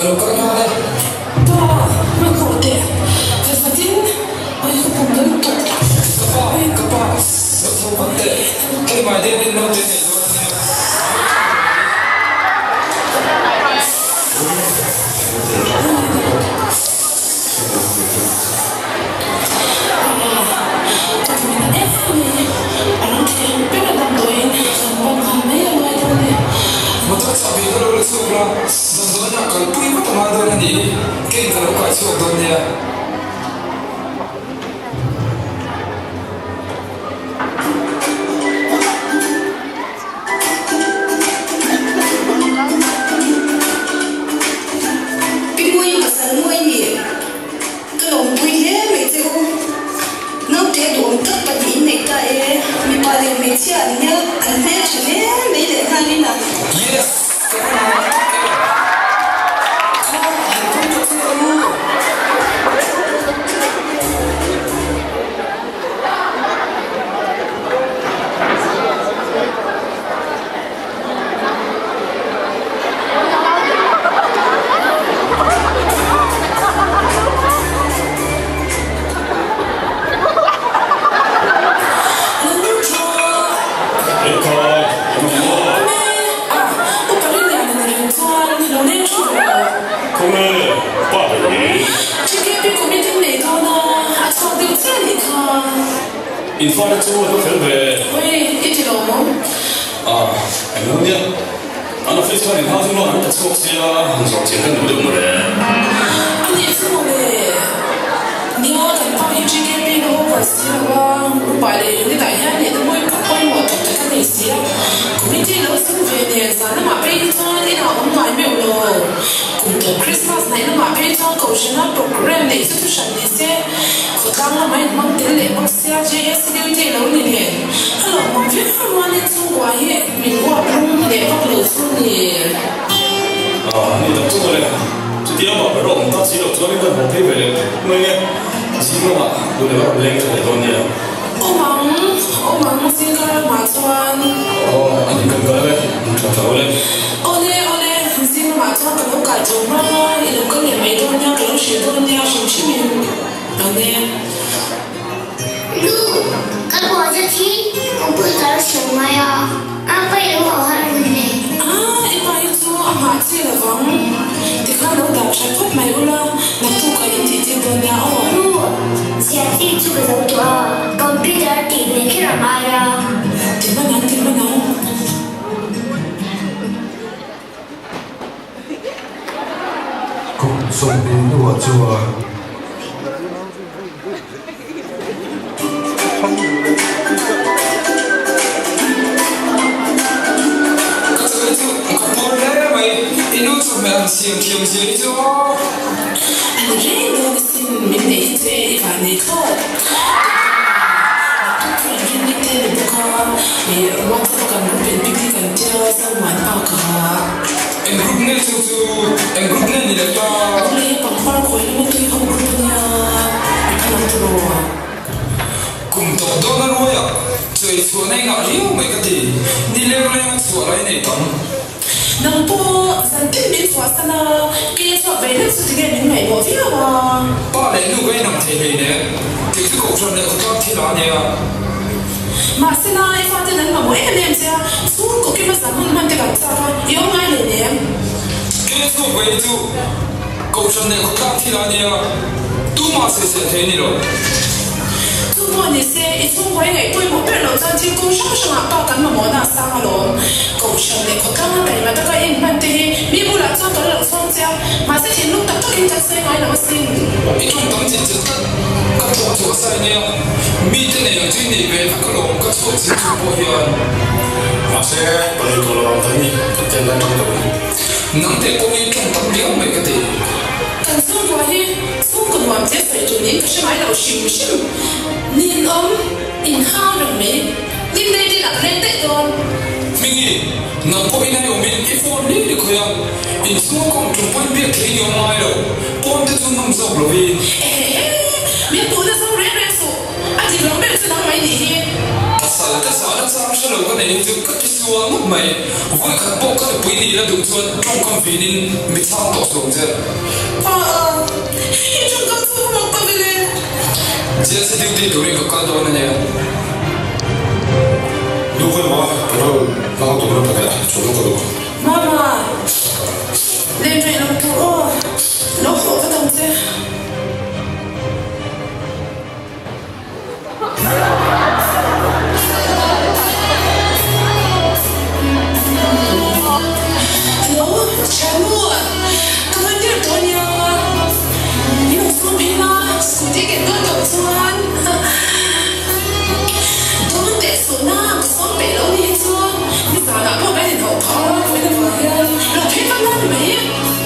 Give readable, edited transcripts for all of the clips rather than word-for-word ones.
Ka lo kal nghal e. Pa, hmanhmawh teh. Ka zatin awi ka pum deuh tawh. Ka pa, ka pa, lo tho vat teh. Keimah deuhin naute nei dawn ania. Ka pum na em mai. A rang thei ang ber a damdawiin kan pan nghal mai a ngai dawn e. Motor chahbi ka lo la chhuak la. Damdawiinah kalpui vat a ngai dawn a nih hi, keng ka lo kai chhuak dawn nia. Pi Pui pasal mawi ni, ka lawmpui hle mai che u. Naute duhawm tak pahnihin neih ta e, mipa leh hmeichhia an nia, an hmeltha hle mai leh nghalin a. Yes! Ka va lawm tak em! Kha han kawng ta che u! In fate chu a va fel ve. A, eng lo nia. An office khan in hau chu loan an ta chhuak sia, han zawh chian kan duh deuh mawle. A nih chu mawle. Nia, kan pa hi GKP na over si lo a, upa leh unit ah hian lehna mawi pawimawh tak tak a nei si a. Committee lo zin ve nen zan lamah phei hi chuan inah awm ngai meuh lo. Kum tawp Christmas hnaih lamah phei chuan kohhrana programme neih chu thuhran ni se, khawtlang lamah inhmang tel leh bawk sia JSC duty lo ni nen. A lawmawm viau rualin chhungkua hi min uap lung leh vak lo chu ni. A ni tak chu mawle. Chutia mah ber awm tak si loh chuanin kan haw phei ve leh phawt mai nge. Zing lamah duh leh rawn leng tha leh dawn nia. Awm ang, awm ang zing kar lamah chuan. Aw, a ni kan kal e, in tha tha awle. Awle, awle, zing lamah chuan ka lo kai tho hma a, i lo kal leh mai dawn nia, ka lo hrilh dawn nia hrim hrimin. Awle. Nu, ka buai zet hi computer a siam ngai a, a pai lo haw har a ni le. Ah, i pa hi chu a nghah chi lo vang. Tikhan lo dah that phawt mai ula, naktuk a intih tir dawn nia aw. Nu, ziah chi chu ka zo tawh a, computer a tih ve kher a ngai a. Ti hman ang, ti hman ang. Kum 20 hnuah chuan. Ka sawi chu ka pawr hle mai, i nu chu hmel han siam thiam zia hi chu aw. A ni reng dawn asin, min neih hi che i van nei thlawt. Tun chu an rin te ni bawk a, ih WhatsApp a kan group in picnic an tia Zomuan pa ka ha. Eng group nge chu chu eng group nge ni leh ta? Awle pangpar khawi lama tui ho group ania i phan ang tiraw? Kum tawp dawn a ruai a, chawi chhuah na engah riau mai ka ti, ni leng leng a chhuah lai nei tam. Nang pawh zan tin min chhuah san a, ke chhuak ve hlek chu tinge min ngaihmawh viau a? Pa leh nu ka inang thei hlei nen, kei chu kohhran leh khawtlang thil a nia. Mahse na i faten an mamawh em em che a, chhungkaw kima zan hman hman te kan chak a, i awm ngai hlei nem. Ke chhuak ve hi chu kohhran leh khawtlang thil a nia, tumah sawisel thei a ni lo. Chu pawh ni se, i chhungkaw i ngaih pawimawh ber loh chuan thil kawng hrang hrangah pa kan mamawhna a sang alawm. Kohhran leh khawtlanga taima taka i inhman te hi mi bulah chuan kan lo chhawng che a, mahse thinlung tak takin kan sawi ngai lo asin. I tum tam chin chin tlat, ka thawk chhuah sai nia, mite nei ang chu i nei ve vek alawm ka chhuak chin chung pawh hian. Mahse, pahnih tawh lo ang kan ni, kan ten lai tang lo in. Nang te pawh hi tawng tam viau mai ka ti. Kan chhungkua hi chhungkaw nuam che sawi tur niin ka hre ngai lo hrim hrim. Ninawm inhau reng mai. Hlim dei din ah ka leng daih dawn. Hmingi, nang pawh in ai awmin i phone hle hle khawi a, inchhunga kawng tum pawhin biak thei ni awm ngai lo, pawn te chu nawm zawk lo hi. Ehehe, min puhna zawng reng reng suh, a dik lo ber chu nang mai nih hi. Pasal te zahna chang hre lo ka nei hi chu ka ti sual ngawt mai. Vawi khat pawh ka nupui nih la duh chuan tawngkam vinin mi chhang tawh suam che. Pa, i tawngkam chu ka mak ta vele. Jail se duty turin ka kal dawn a nia. Nu ka emaw petrol hmang tur a pakhat chhawm ka duh. Mama, len reh lo tur aw, lo hawh vat ang che. Hello, Thiannu, ka man der tawh ania, min rawn sawm phei la, scooty ken dawn tawh chuan dawn teh suhna ka sawm peih lo ni hi chu nizanah pawh kan inhauh phah a, vawiin avang hian lo phei vat la ni mai,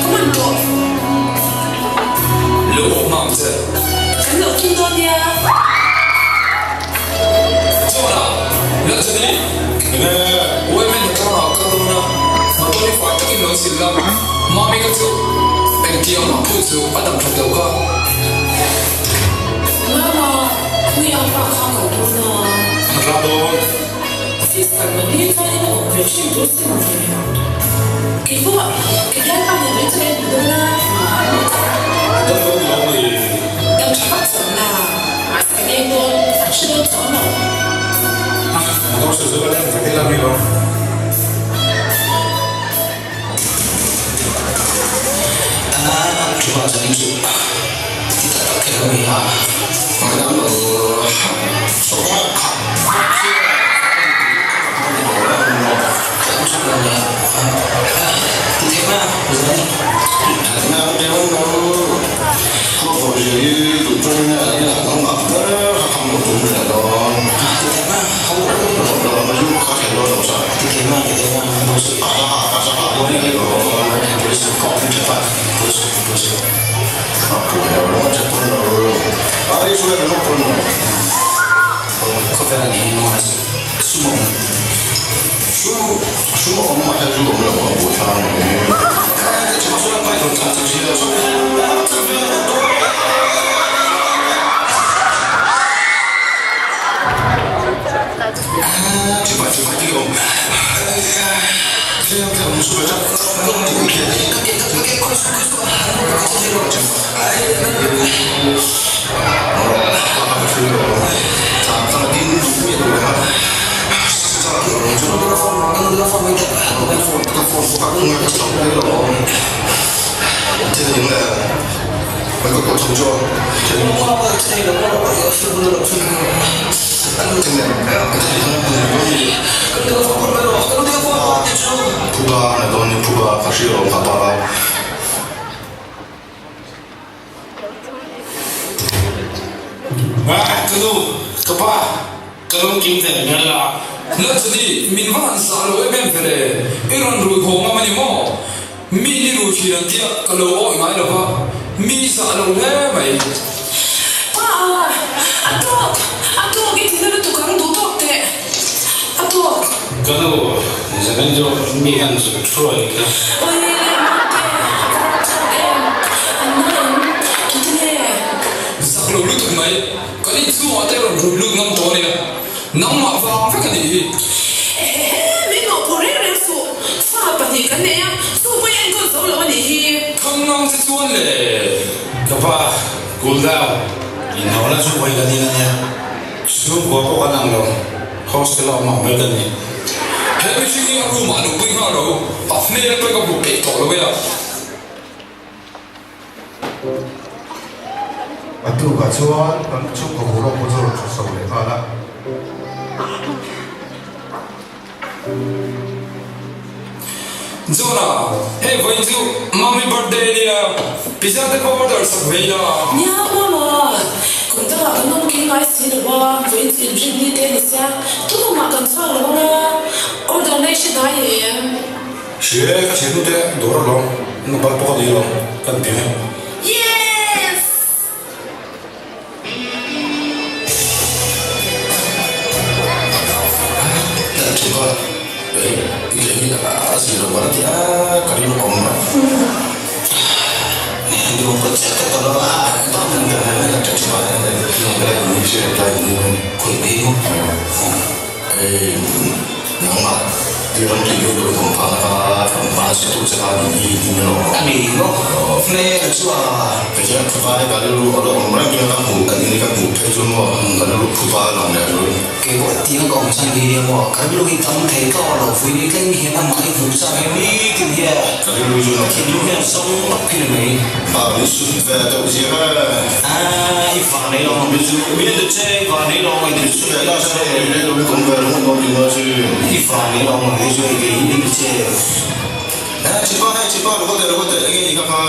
ka man tawh. Lo awm ang che. Kan lo tum dawn nia. Chuan a, Lalchani, Enge? Women hnathlangah kal dawn a, motor hi fai takin lo sil la, Mami ka chu engtiang mah phut chu a dam that lo kha. Mama, ni ang pa kha kal dawn a. Hnatlang dawn. Sister Mali chuan in awm ve thin tur sin ve. Keipawh ka bialpa nen mai chuan in dawn a. Dam dawn lo ni. Dam tha vak chuan la, mahse ka leng dawn, an hre dawn chuang lo. Motor sil chu ka leng vek ila mi lo. Chupa chuan chu ti tak tak kher a ni a, ka dam lo Ka nu, ka pa, ka lung kim ve mial la. Lalchani, min va han zah lo em em ve le, i rawn rui haw ngam a ni maw? Mi ni rui thin an tia ka lo awih ngai lo va, mi zah lo hle mai. Pa, a tawk, a tawk i tihna lutuk ang duh tawk teh, a tawk. Ka nu, zanin chu mi han zuk thuai kha. Awi le Mate, ka rawk thlak em, an na em, tute nge? Zak lo lutuk mai, kan inchhungah te rawn rui lut ngam tawh a nia, nangmah vang vek a nih hi. Ehehe, min mawhphur reng reng suh, fa pahnih kan nei a, chu pawh i enkawl zo lo a nih hi. Thang ngang che chuan le. Ka pa, cool down, inhauhna chu vawi kan in a nia, chhungkua pawh kan ang lo, hostel a awm ang mai kan ni. He mihring hi a room ah nupui nghal lo, a hmel pawh ka hmu peih tawh lo e a. A tukah chuan kan chhungkaw boruak pawh chu a rawn tha chho leh nghal a. John-a, hei vawiin chu Mummy birthday a nia, pizza te pawh order sak ve ila. Nia Mama, kum dangah kan awm kim ngai si lo a, vawiin chu inrin ni te a ni sia, tumah kan chhuak lo ang a, order na i hre dai em? Hria e, ka thiannu te dawr alawm, number pawh ka nei alawm, kan ti mai. Yes! Khatia ram tih deuh deuh thawm phahna kha kan hma se tu che kha ni hi ni lo. A ni maw? Hmel chu a. Tikhian phupa hi ka rilru a lo awm reng tuna ka hmuh kan in ka hmuh phei chu maw ka rilru phupa a lang leh ru. Kei pawh tiang ka awm chhan hi nia maw ka rilru hi tam thei tawh lo vui ni thleng hian amah hi hmuh chak hian nitin hian Ka rilru chu ka thinlung hian a zawng tak phir mai. Pa min sut ve deuh zir e. Aaa i vah nei lo ang min chu min en che i vah nei lo ang min sut ve ta che i lei lo in awm ve lo ang ti mai si. I vah nei lo ang hei chu hei kei hi min che. He chipa hei chipa lo ka teh lo ka teh enge ni kha kha.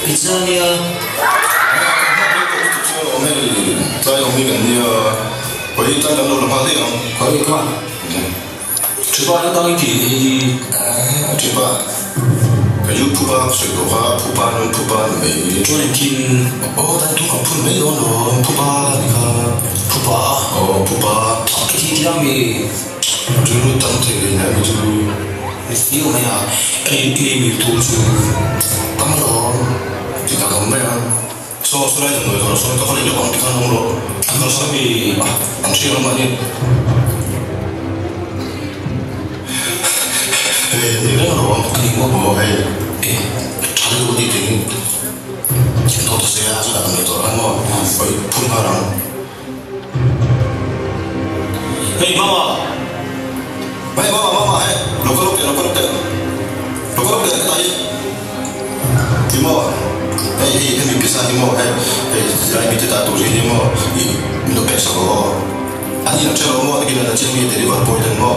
Pizza nia. He kan hma hle pawh lutuk chu awm hei tlai awm hi kan nia khawi tlai lam lo la nghal daih ang. Khawi kha chipa hi tang i tih hei hi. He chipa ka yu phupa ka sawi tawh kha phupa nun phupa ni mai. Chuan engtin aw dan thu kan phun mai dawn lo phupa ni kha. Phupa a. Aw phupa. Khi thiam i. Rilru tam thei leh hnai chu ni fio mai a, ei ei mil tur chu tam alawm ti tak ang mai a, saw saw lai damdawi dawrah sawn ka va lei lawk ang ti khan awm rawh, an kalsan mi an hria lamah hian hei an ni reng alawm a ni maw aw hei eh tha lutuk a tih thei in dawt a sawi a chutah damdawi dawrah khan maw awih phun nghal ang. Hei mama. Hei mama mama hei lo ka lawk teh lo ka lawk teh lo ka lawk teh hetah hi ti maw hei hei hemi pisa hi maw hei hei zirlai mite ta tur hi ni maw ih min lo pek sak rawh aw an in an hre lo maw takin an chiang mi deliver boy ten maw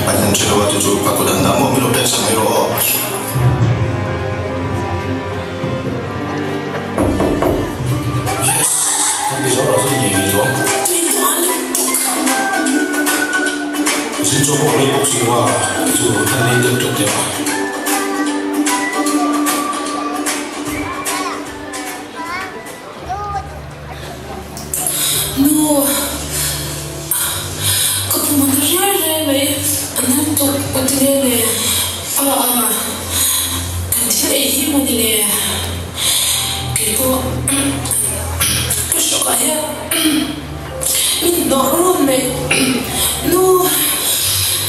an in an hre lo a chu chu ka kut an dah maw min lo pek sak mai rawh aw. Yes, kan ti zawrh ah chuan ngei ngei chuang. Zin chaw pawh a lei bawk si lo a, chu kan lei deuh teuh teuh a. Nu, ka pum a na riai riai mai, a na tawp a ti nge le, a a, kan thil ei hi maw ni le, keipawh ka hrawk ah hian min hnawh run mai, nu,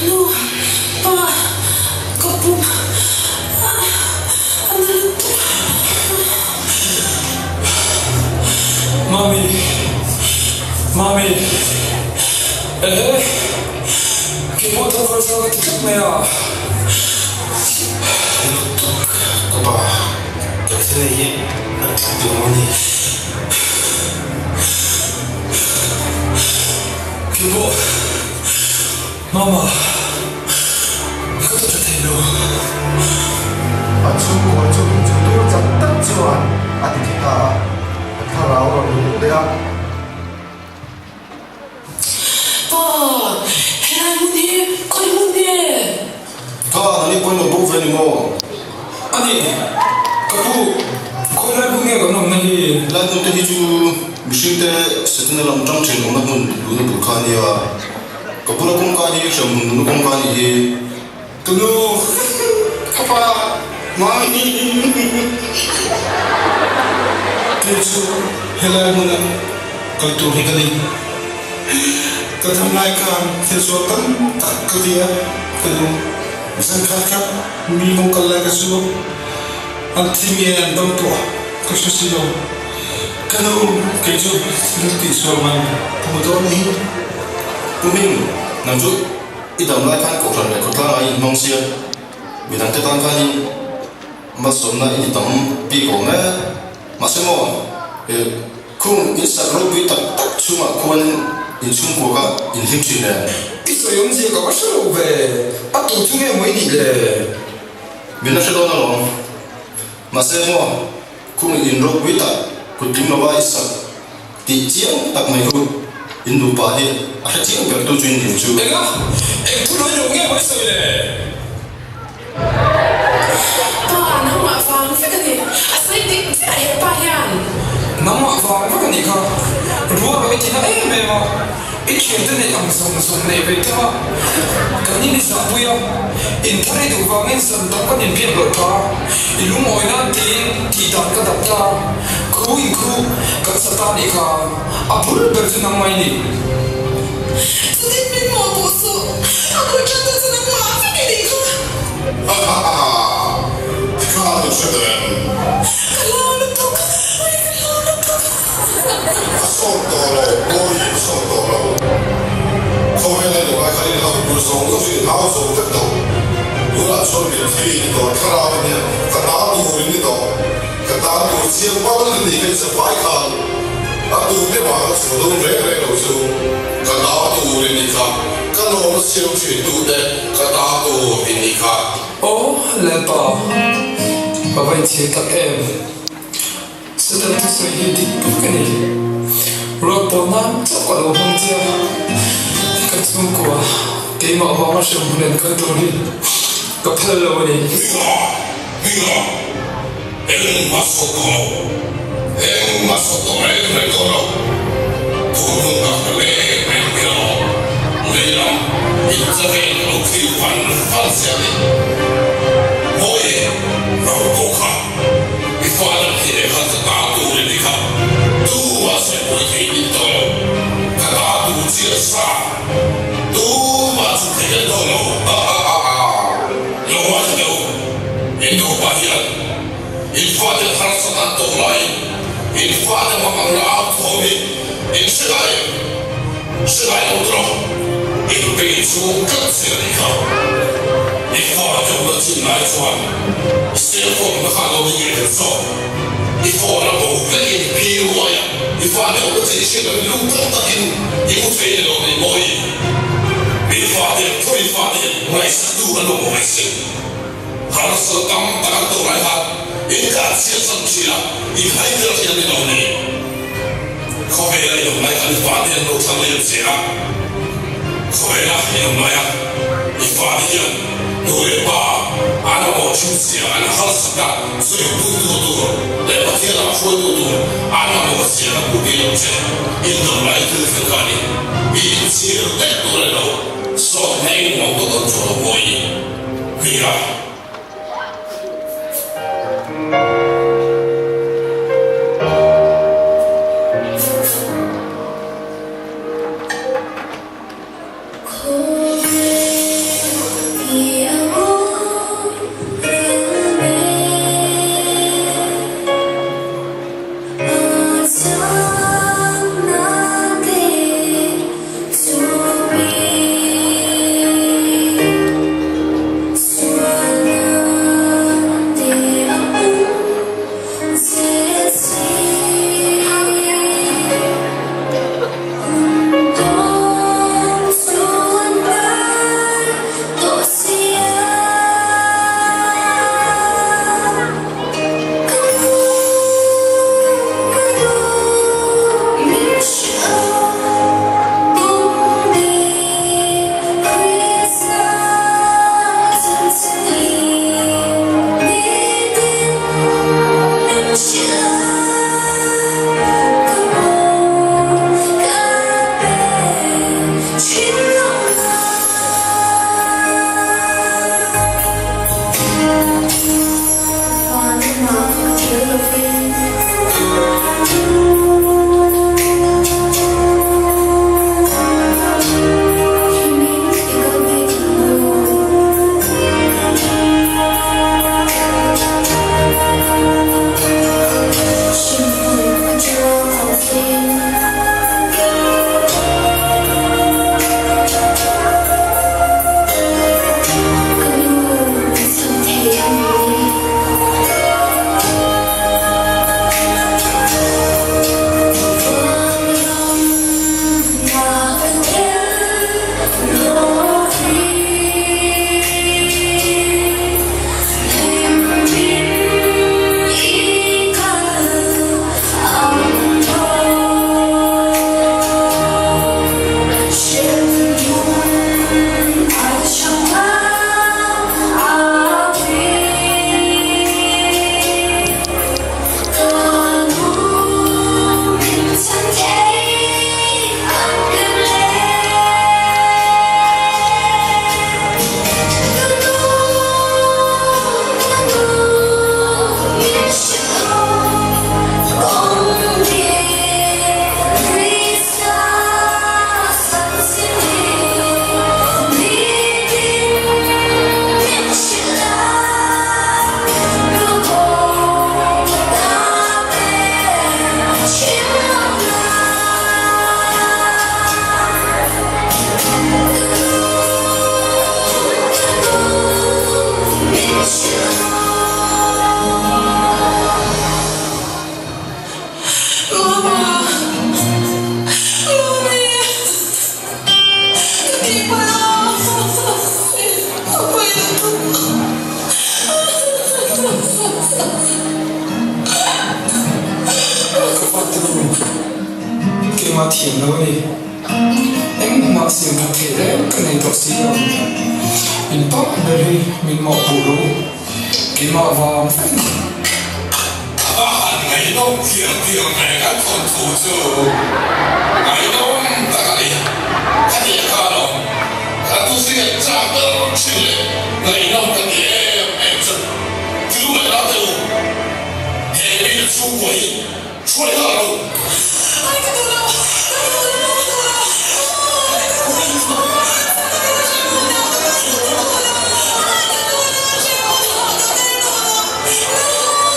nu, pa, ka pum a na lutuk. Mami, Mami, ehe, keimah tho harsa ka ti tlat mai a. Lutuk ka pa, ka thil ei hi a ṭhat lo a ni. Keimah, Mama, ka ta ṭha thei lo. A chhungkaw chu chu tur chak tak chuan a ti thi ta a, a thlarau rawn lut leh a. Pa, helai hmun hi khawi hmun nge? Kha, nani pawhin lo bo ve ni maw? A ni, ka pu, khawi lai hmun nge kan awmna hi? Helai hmun te hi chu mihringte Setana lam ṭang ṭhin awmna hmun luna bul kha a nia. Ka bula kawngka hi hremhmun nuna kawngka a nih hi. Ka nu, ka pa, mami. Kei chu helai hmuna kal tur hi ka ni. Ka tham lai khan thil sual tam tak ka ti a, ka nu. Zan khat khat mi kawng kal lai ka chu an thi nge an dam tawh ka hre si lo. Ka nu, kei chu thil tih sual man ka hmu dawn a hi. Pu Hming, nang chu i dam lai khan kohhran leh khawtlang ah i inhmang sia, midangte tan khanin malsawmna i ni tam bik awm e. Mahse maw, he khung insak ropui tak tak chhungah khuanin inchhungkua kha inhlim thin e. I sawi awmzia ka va hre lo ve, a tu chu nge maw i nih le? Min la hre dawn alawm. Mahse maw, khung in ropui tak kut tling lova i sak tih chiang tak mai hu in nupa hi a hre chiang ber tu chu in nim chu. Enga? Eng thu lawih lo nge maw i sawi le? Pa, nangmah vang vek a ni. A sawi dik chiah he pa hian. Nangmah vang vek a nih kha. Rual lo i ti na em em a. I thiante neih ang zawng zawng neih ve thung a, kan in i zahpui a, inthar i duh vangin zan tam kan inbiak loh tha, i lungawi nan tiin tih dan ka dap ta, khu in khu kan sa ta nih kha, a bul ber chu nangmah i ni. Chutin min mawh pawh suh, a bul ṭan tu chu nangmah. Ha ha ha ha! Tikhan i hre tawh em? Ka hlau lutuk, ui ka hlau lutuk. A sawt tawh lo, Mawi a sawt tawh lo. Khawvel a nungai khan in hauh tur zawng zawng chu in hau zo vek tawh. Tunah chuan mitthi i ni tawh, thlarau i nia, ka ta tur i ni tawh. Ka ta tur chiang bal i ni ka inzafai khan a tute mah ka chhuah dawn reng reng lo chu ka ta tur i ni kha, ka lawm siam thin tute ka ta tur i ni kha. Aw Lalpa, ka va inchhir tak em? Satan thusawi hi dik tak a ni. Ruat pawh nan chauh ka lo hmang che a, ka chhungkua keimah vanga hremhmun an kal tur hi ka phal lo a ni. Hmingah! Hmingah! Engmah sawi tawh lo, engmah sawi tawh reng reng tawh lo. Tun hun ka hre reng reng mai lo. Lei lam incha vel ka lo thlir fan fan che a ni. Mawi ro pawh kha i fa lam hi leh khan ka ta tur i ni kha. Tumah sawipuai thei ni tawh lo. Ka ta tur chiah sa. Tumah chu thei leh tawh lo. Ha ha ha ha. Lo ngaithla deuh. In nupa hian in fate harsat an tawh laiin in fate hmang ang la au thawm hi in hre ngai em? Hre ngai lo tawh in bei chhung tlat che a nih kha. I fate awmna chin lai chuan cell phone na kha lo ni ngei hle zawk. I phone a bo vekin i phi ruai a, i fate awmna chin i hriat lohin lungtawng takin i mu thei leh lo ni mawi. Mi fate, thawi fate ngaihsaktu an awm awm asin. Harsat tam tak an tawh lai khan in kah chhiat chhan thin a, in hai tel thin a ni lo ni. Khawvela i awm lai khan i fate an lo thlang liam che a, khawvela i awm lai a i fate hian nu leh pa an mamawh thin che a, an harsat a sawipuitu tur leh Pathian lamah hruaitu tur an mamawh zia ka hmuh tir ang che. In dam lai thil thil kha a ni. Mi inchhir daih tur a ni lo. Sawt hmeng ngawt tawh dawn chuan lo pawi. Mira. keimah thiam lo a ni. Engmah siam that theih reng ka nei tawh si lo. In pa ber hi min mawhpuh ru. Keimah vang vek ni. A va han ngaihnawm thiam thiam ve kan thawnthu chu ngaihnawm tak a ni. Khati a kha lo ka thu hriat chak ber thin leh ngaihnawm ka ti em em chu thil leh la teh u. He mi chhungkua hi hruai nghal ru. Ai ka duh lo, ka duh lo, ka duh lo, ai ka duh lo, ka duh lo, ka duh lo, ai ka duh lo, ka duh lo,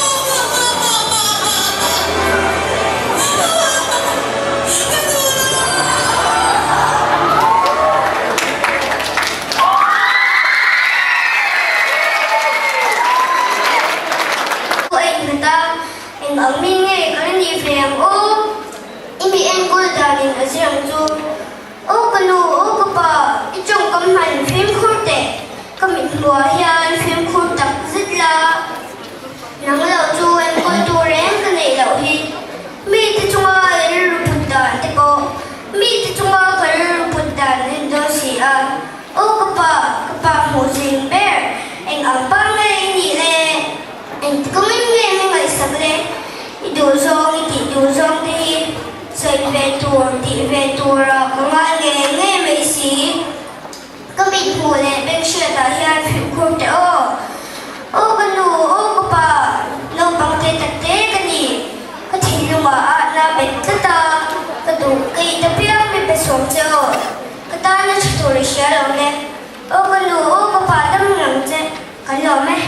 ka duh lo, ka duh lo. Ka innghat a, eng ang mi nge ka la nih ve ang aw? I mi enkawl danin a zir ang chu. Aw ka nu, aw ka pa, i tawngkam hman fimkhur teh, ka mithmuah hian fimkhur tak zet la. Nang lo chu enkawl tur reng ka neih loh hi. Mite chunga i rilru put dan te pawh mite chunga ka rilru put dan a ni dawn si a. Aw ka pa, ka pa hmuh zing ber, eng ang pa nge i nih le? Engti kawngin nge mi ngaihsak le? I duh zawng, i tih duh zawng te hi sawi ve tur, tih ve tura ka ngai nge nge mai si. Ka mit hmuh leh beng hriatah hian fimkhur teh aw. Aw ka nu, aw ka pa, naupang te tak te ka ni. Ka thinlungah ahna bet tlat a, ka duh ka it apiang mi pe sawm che aw. Ka tana tha tur i hria lo le. Aw ka nu, aw ka pa dam reng che, kan lawm e.